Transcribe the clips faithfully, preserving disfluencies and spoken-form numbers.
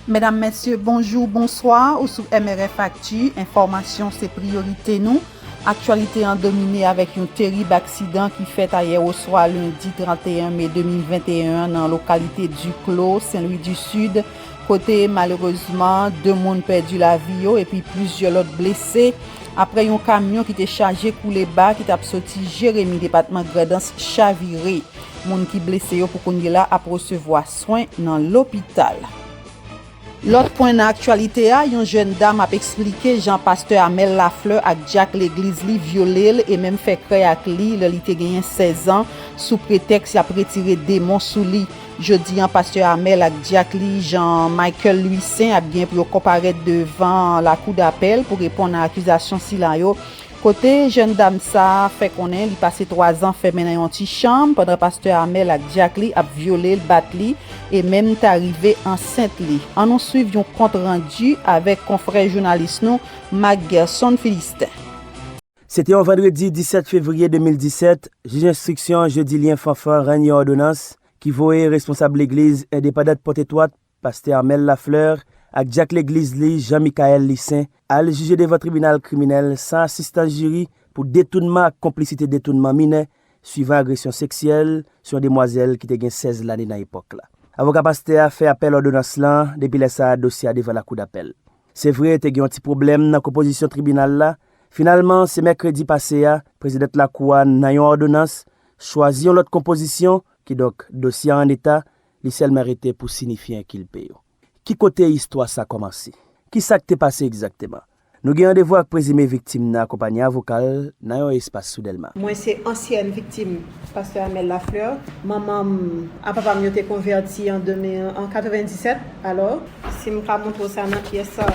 Medam, mesye, bonjou, bonswa. Ou sou M R F Actu, enfòmasyon se priyorite nou. Aktyalite an domine avèk yon terib aksidan ki fèt ayè oswa lendi trannteyen me de mil venteyen an nan lokalite Duclos, Sen Lwi di Sid, kote malerezman de moun pèdi lavi yo epi plizyè lòt blese apre yon kamyon ki te chaje kouleba ki t ap soti Jeremi, depatman Grandans, chavire. Moun ki blese yo pou kounye la ap resevwa swen nan lopital. Lòt pwen nan aktyalite a, yon jèn dam ap eksplike jan pastè Amel Lafleur ak dyak legliz li vyole l e menm fè krèy ak li lè li te genyen sèz an, sou pretèks y ap retire demon sou li. Jodi an, pastè Amel ak dyak li, Jean Michael Louissaint, ap gen pou yo konparèt devan lakou dapèl pou reponn a akizasyon sila yo. Kote jèn dam sa a fè konnen li pase twa zan fèmen nan yon ti chanm pandan pastè Amel ak dyak li ap vyole l, bat li e menm ta rive ansent li. Ann nou swiv yon kont randi avèk konfrè jounalis nou, Marc Gerson Philistin. Se te yon vandredi disèt fevriye de mil disèt, jij enstriksyon Jodilien Fanfan rann yon òdonans ki voye responsab legliz endepandant Pòtetwat, pastè Amel Lafleur, ak dyak legliz li, Jean Michael Louissaint, al jije devan tribinal kriminèl san asistans jiri pou detounman ak konplisite detounman minè, swivan agresyon seksyèl sou yon demwazèl ki te gen sèz lane nan epòk la. Avoka pastè a fè apèl òdonans lan, depi lè sa a dosye a devan lakou dapèl. Se vre, te gen yon ti pwoblèm nan konpozisyon tribinal la. Finalman, se mèkredi pase a, prezidant lakou a, nan yon òdonans, chwazi yon lòt konpozisyon, kidonk dosye a an eta, li sèlman rete pou sinifye enkilpe yo. Ki kote istwa sa kòmanse? Ki sa k te pase egzakteman? Nou gen randevou ak prezime viktim nan akonpanye avoka l nan yon espas sou Dèlma. Mwen se ansyèn viktim pastè Amel Lafleur. Manman m ak papa m yo te konvèti an de mil, an katrevenndisèt. Alò, si m ka montre w sa nan pyès sa,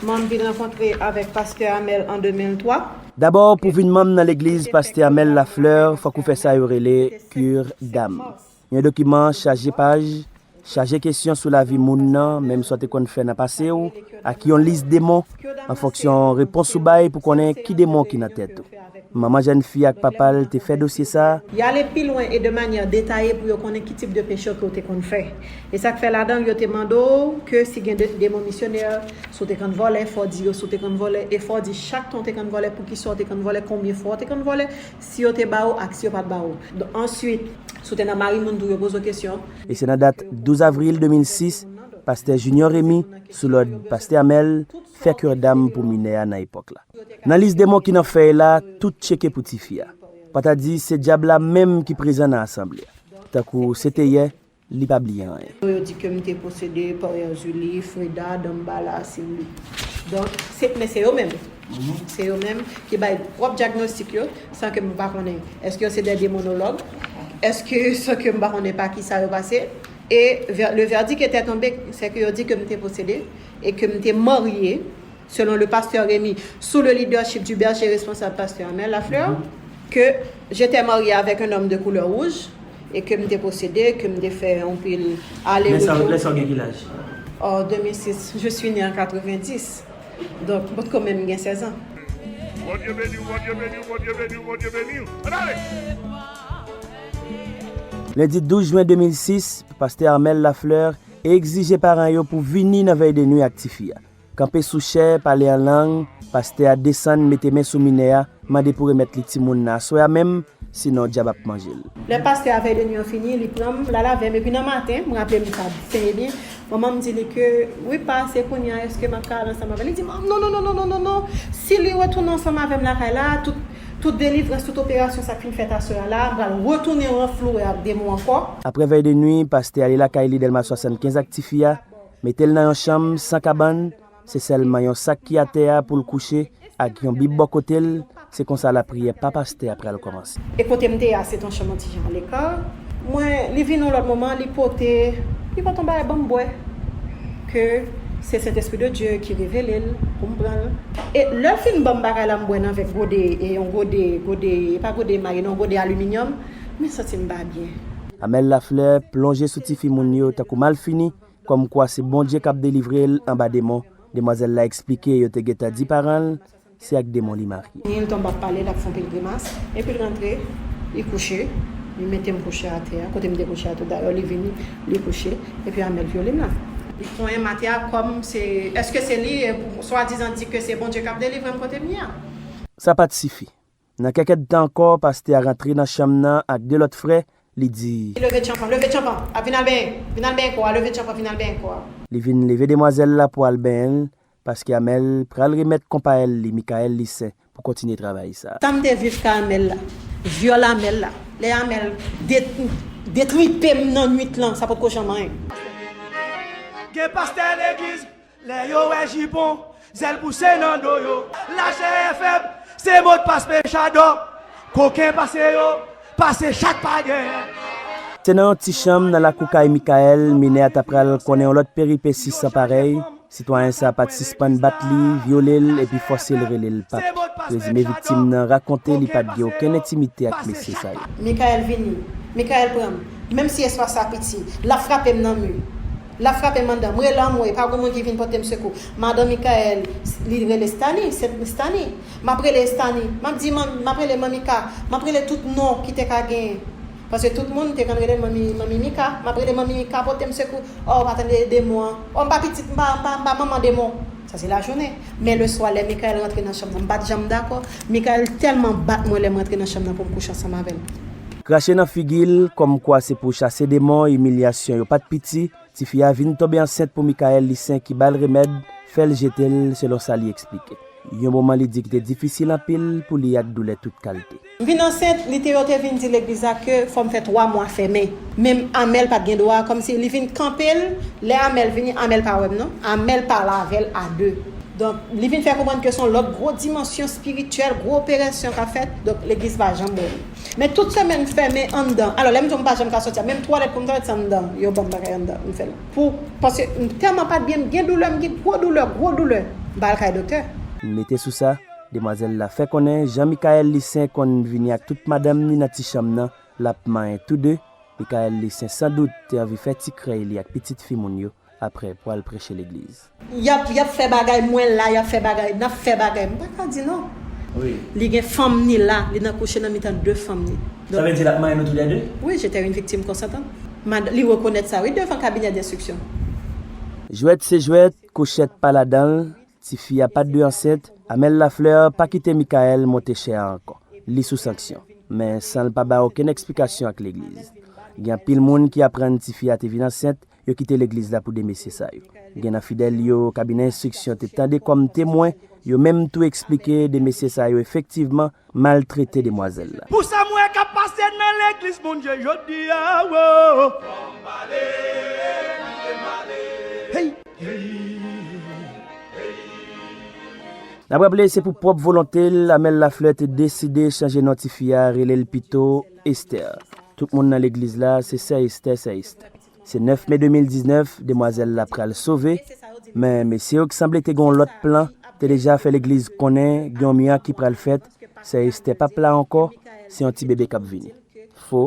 mwen m vin rankontre avèk pastè Amel an de mil twa. Dabò, pou vin manm nan legliz pastè Amel Lafleur, fòk ou fè sa yo rele cure d'âme. Yon dokiman chaje paj, chaje kesyon sou lavi moun nan, menm sa w te konn fè nan pase w, ak yon lis demon, an fonksyon repons ou bay pou konnen ki demon ki nan tèt ou. Manman jèn fi ak papa l te fè dosye sa a. Y ale pi lwen e de manyè detaye pou yo konnen ki tip de peche ke w te konn fè. E sa k fè ladan l, yo te mande w ke si gen de, demon misyonè, si w te konn vòlè, fò w di yo si w te konn vòlè, e fò w di chak tan w te konn vòlè, poukisa w te konn vòlè, konbyen fwa w te konn vòlè, si yo te ba w ak si yo pa t ba w. Donk, answit, si w te nan mari moun tou, yo poze w kesyon. E se nan dat douz avril de mil sis, pastè Junior Remy, sou lòd pastè Amel, fè cure d'âme pou minè a nan epòk la. Nan lis demon ki nan fèy la, tout tcheke pou tifi a. Pa ta di se dyab la menm ki prezan nan asanble a. Tankou se te yè, li pa bliye anyen. Yo di ke m te posede pa Erzulie, Freda, Dambala, Simbi. Donk, se, men se yo menm. Se yo menm ki bay pwòp dyagnostik yo, san ke m pa konnen. Èske yo se de demonològ? Èske, san ke m pa konnen pa ki sa yo pase? E vè-, le verdict était tombé, c'est que yo di ke m te posede e ke m te marye, selon le pasteur Remy, sous le leadership du berger responsable pasteur Amel Lafleur, que j'étais mariée avec un homme de couleur rouge et que m te posede, ke m te fè yon pil ale retou. Lè sa w gen ki laj? En deux mille six, je suis née en quatre-vingt-dix. Donk, mwen kanmenm gen sèz an. Bondye beni w, Bondye beni w, Bondye beni w, Bondye beni w. Ann ale! Lendi douz jen de mil sis, pastè Amel Lafleur egzije paran yo pou vini nan vèy de nwi ak tifi a. Kanpe sou chè, pale an lang, pastè a desann mete men sou minè a, mande pou remèt li timoun nan aswè a menm, sinon dyab ap manje l. Lè pastè a vèy de nwi an fini, li pran m, l al avè m, epi nan maten, m raple m sa trè byen, manman m di li ke, wi pa, se kounye a, èske m ap ka al ansanm avè l? Li di, non, non, non, non, non, non, non, si li retounen ansanm avè m lakay la, tout, tout delivrans, tout operasyon sa k fin fèt aswè a la, m pral retounen ranflouwe ak demon ankò. Apre vèy de nwi, pastè ale lakay li Dèlma swasannkenz ak tifi a, mete l nan yon chanm san kabann, se sèlman yon sak ki atè a pou l kouche ak yon bib bò kote l, se konsa lapriyè pa pastè a pral kòmanse. E kote m te ye a, se t yon chanm yon ti jan aleka. Mwen, li vin yon lòt moman, li pote, li pote yon bagay ban m bwè. Ke se Sentespri de Dye ki revele l pou m pran l. E lè l fin ban m bagay la, m bwè nan vè gode, e yon gode, gode, e pa gode maye, non, gode aliminyòm, mwen santi m pa byen. Amel Lafleur plonje sou tifi moun yo tankou malfini, kòmkwa se Bondye k ap delivre l anba demon. Demwazèl la eksplike yo te gentan di paran l se ak demon li marye. Li tonbe ap pale, l ap fè yon pil grimas, epi l rantre, li kouche, li mete m kouche atè a, kote m te kouche a tou dayè, li vini, li kouche, epi Amel vyole m la. Li konyen Matea kòm se, èske se li, e, pou swadizan di ke se Bondye k ap delivre m kote m ye a? Sa pa t sifi. Nan kèk èdtan ankò, pastè a rantre nan chanm nan ak de lòt frè, li di, Leve tchanpan, leve tchanpan, a vin al benyen, vin al benyen kò a, leve tchanpan, vin al benyen kò a. Li vin leve demwazèl la pou al benyen l, paske Amèl pral remèt konpayèl li, Mikayèl Lisen, pou kontinye travay sa. Sa m te viv kay Amèl la, vyòl Amèl la, lè Amèl det-, detripe m nan nwit lan, sa potko janm anyen. Gen pastè legliz, lè yo wè jipon, zèl pouse nan do yo. Lachè fèb, se modpas pechadò. Koken pase yo, pase chat pa genyen. Se nan yon ti chanm nan lakou kay Mikayèl, minè a ta pral konnen yon lòt peripesi san parèy. Sitwayen sa a pa t sispann bat li, vyole l, epi fòse l rele l pap. Prezime viktim nan rakonte li pa t gen okenn entimite ak mesye sa yo. Mikayèl vini, Mikayèl pran m, menm si espas la piti, l ap frape m nan mi. L ap frape m anndan. M rele anmwe, pa gen moun ki vin pote m sekou. Madan Mikayèl, li rele Stani, se Stani. M ap rele Stani. M ap di, man, m ap rele Manmi Ka. M ap rele tout non ki te ka genyen. Paske tout moun te konn rele m Manmi, Manmi Mika. M ap rele Manmi Mika pote m sekou. O, pa tande demon an. O, m pa pitit, m pa, m pa, m pa manman demon. Sa se lajounen. Men leswa, lè Mikayèl rantre nan chanm nan, m pa t janm dakò. Mikayèl tèlman bat mwen lè m rantre nan chanm nan pou m kouche ansanm avè l. Krache nan figi l, kòmkwa se pou chase demon, imilyasyon yo pa t piti. Tifi a vin tonbe ansent pou Mikayèl Lisen ki ba l remèd, fè l jete l, selon sa li eksplike. Yon moman li di ki te difisil anpil pou li ak doulè tout kalte. M vin ansent, li te, yo te vin di legliz la ke fò m fè twa mwa fèmen. Men Amèl pa t gen dwa, kòmsi li vin kanpe l, lè Amèl vini, Amèl pa wè m non. Amèl pale avè l a de. Donk, li vin fè konprann ke se yon lòt gwo dimansyon espirityèl, gwo operasyon k ap fèt. Donk, legliz pa janm wè m. Men tout semèn fèmen anndan. Alò, lè m di w m pa janm ka soti a, menm twalèt pou m twalèt, se anndan. Yo ban m bagay anndan, m fè l. Pou, paske m tèlman pa t byen, m gen doulè, m gen gwo doulè, gwo doulè. M pa al kay doktè. Mete sou sa, demwazèl la fè konnen jan Mikayèl Lisen konn vini ak tout madanm ni nan ti chanm nan, l ap manyen tou de. Mikayèl Lisen sandout te anvi fè ti krèy li ak pitit fi moun yo, apre pou al preche legliz. Y ap, y ap fè bagay, mwen la, y ap fè bagay, n ap fè bagay. M pa ka di non. Wi. Li gen fanm ni la, li nan kouche nan mitan de fanm ni. Sa vle di l ap manyen nou toulède? Wi, j'étais une victime consentante. Mad-, li rekonèt sa, wi, devan kabinè denstriksyon. Jwèt se jwèt, kouchèt pa ladan l, tifi a pa t dwe ansent, Amel Lafleur pa kite Mickaël monte chè a ankò. Li sou sanksyon. Men san l pa bay okenn eksplikasyon ak legliz. Gen anpil moun ki aprann tifi a te vin ansent, yo kite legliz la pou de mesye sa yo. Gen nan fidèl yo, kabinè enstriksyon te tande kòm temwen, yo menm tou eksplike de mesye sa yo efektivman maltrete demwazèl la. Pou sa m wè k ap pase nan legliz Bondye jodi a, wo. Hey! N ap raple, se pou pwòp volonte l, Amel Lafleur te deside chanje non tifi a, rele l pito Esther. Tout moun nan legliz la, se sè Esther, sè Esther. Se nèf me de mil diznèf, demwazèl la pral sove, men mesye yo ki sanble te gen yon lòt plan, te deja fè legliz konnen gen yon mirak ki pral fèt, sè Esther p ap la ankò, se yon ti bebe k ap vini. Fo,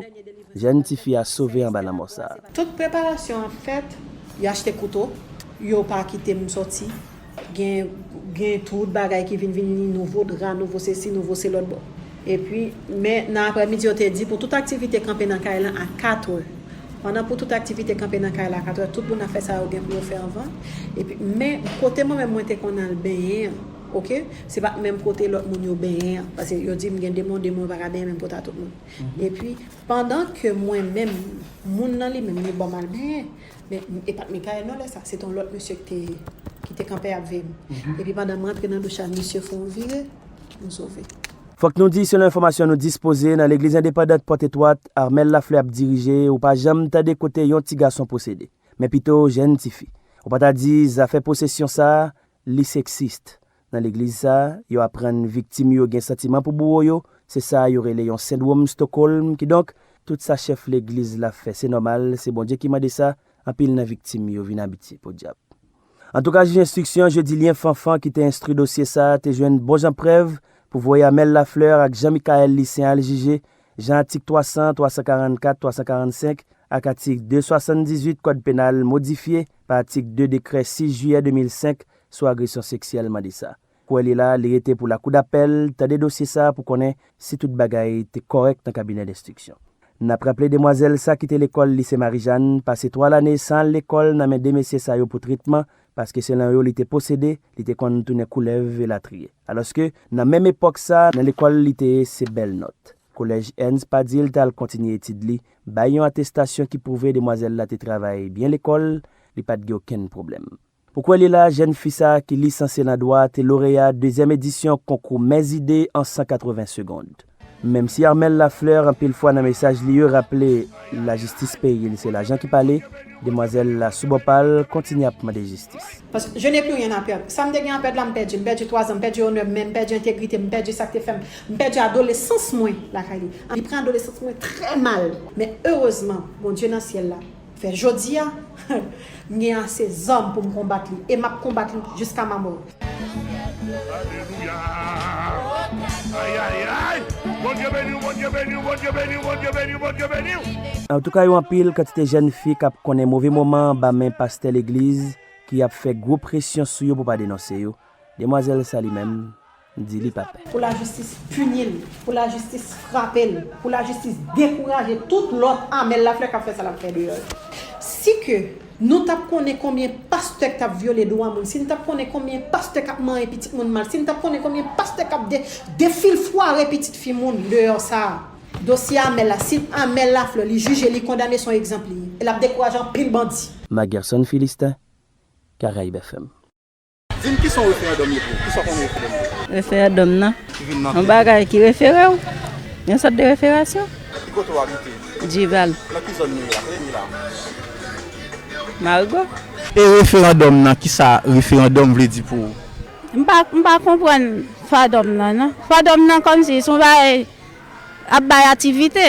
jèn tifi a sove anba lanmò sa a. Tout preparasyon ap fèt, y achte kouto, yo pa kite m soti. Gen, gen tout bagay ki vin vini, nouvo dra, nouvo sesi, nouvo se lòt bò. Epi, men nan aprèmidi, yo te di pou tout aktivite kanpe nan kay lan a katrè. Pandan pou tout aktivite kanpe nan kay la a katrè, tout moun ap fè sa yo gen pou yo fè anvan. Epi, men kote mwen menm mwen te konn al benyen an, oke? Se pa t menm kote lòt moun yo benyen an. Paske yo di m gen demon, demon yo pa ka benyen menm kote a tout moun. Epi, pandan ke mwen menm, moun nan li menm, li ban m al benyen. Men, e pa t Mickaël non lè sa, se t yon lòt mesye ki te, ki te kanpe ap veye m. Epi pandan m rantre nan douch la, misye fè yon vire, m sove. Fòk nou di, selon enfòmasyon nou dispoze, nan legliz endepandant Pòt Etwat, Armel Lafleur ap dirije, ou pa janm tande kote yon ti gason posede. Men pito, jèn tifi. Ou pa ta di, zafè posesyon sa a, li seksis. Nan legliz sa a, yo aprann viktim yo gen santiman pou bouwo yo, se sa yo rele yon sendwòm Stockholm. Kidonk, tout sa chèf legliz la fè, se nòmal, se Bondye ki mande sa, anpil nan viktim yo vin abitye, podyab. Antouka, jij enstriksyon Jedilyen Fanfan ki te enstwi dosye sa a te jwenn bon jan prèv pou voye Amel Lafleur ak Jean Mickaël Licen al jije, jan atik twa san, twa san karannkat, twa san karannsenk ak atik de swasanndizuit Kòd Penal modifye pa atik de dekrè sis jiyè de mil senk sou agresyon seksyèl mande sa. Kwè li la, li rete pou lakou dapèl tande dosye sa a pou konnen si tout bagay te kòrèk nan kabinè denstriksyon. N ap raple demwazèl sa kite lekòl Lise Marijàn pase twa lane san al lekòl nan men de mesye sa yo pou tretman, paske selon yo li te posede, li te konn tounen koulèv elatriye. Alòske, nan menm epòk sa, nan lekòl li te ye se bèl nòt. Kolèj Ernst pa di l t al kontinye etid li, bay yon atestasyon ki pwouve demwazèl la te travay byen lekòl, li pa t gen okenn pwoblèm. Pou kwè li la, jèn fi sa a ki lisanse nan dwa te loreya dezyèm edisyon konkou Mèzide an san katreven segond. Menm si Armel Lafleur anpil fwa nan mesaj li yo raple lajistis peyi l se lajan ki pale, demwazèl la sou bò pa l kontinye ap mande jistis. Paske je n'ai plus rien à perdre. Sa m te gen a pèd la, m pèdi. M pèdi twa zan, m pèdi onè m, men m pèdi entegrite m, m pèdi sa k te fè m, m pèdi adolesans mwen lakay li. Li pran adolesans mwen trè mal. Men erezman, Bondye nan syèl la fè jodi a, m gen ase zam pou m konbat li. E m ap konbat li jiska ma mò. Alelouya! Ay, ay, ay! Bondye beni w, Bondye beni w, Bondye beni w, Bondye beni w, Bondye beni w! Antouka, yo anpil kantite jèn fi k ap konnen move moman anba men pastè legliz ki ap fè gwo presyon sou yo pou pa denonse yo. Demwazèl sa li menm, di li pa pè. Pou lajistis pini l, pou lajistis frape l, pou lajistis dekouraje tout lòt Armel Lafleur k ap fè sa l ap fè deyò yo. Si ke nou t ap konnen konbyen pastè k t ap vyole dwa moun, si n t ap konnen konbyen pastè k ap manyen pitit moun mal, si n t ap konnen konbyen pastè k ap de, defilfware pitit fi moun deyò sa a, dosye Armel la, si Armel Lafleur li jije, li kondane, se yon egzanp li ye. E l ap dekouraje anpil bandi. Magerson Philistin, Caraïbes F M. Di m kisa yon referandòm ye pou ou? Kisa w konnen referandòm ye? Referandòm nan, yon bagay ki refere w. Yon sòt de referasyon. Ki kote w abite? Djival. Nan ki zòn nou ye la? Kote nou ye la? Marigo. E referandòm nan, kisa referandòm vle di pou ou? M pa, m pa konprann fadòm nan, non. Fadòm nan kòmsi se yon bagay ap bay aktivite.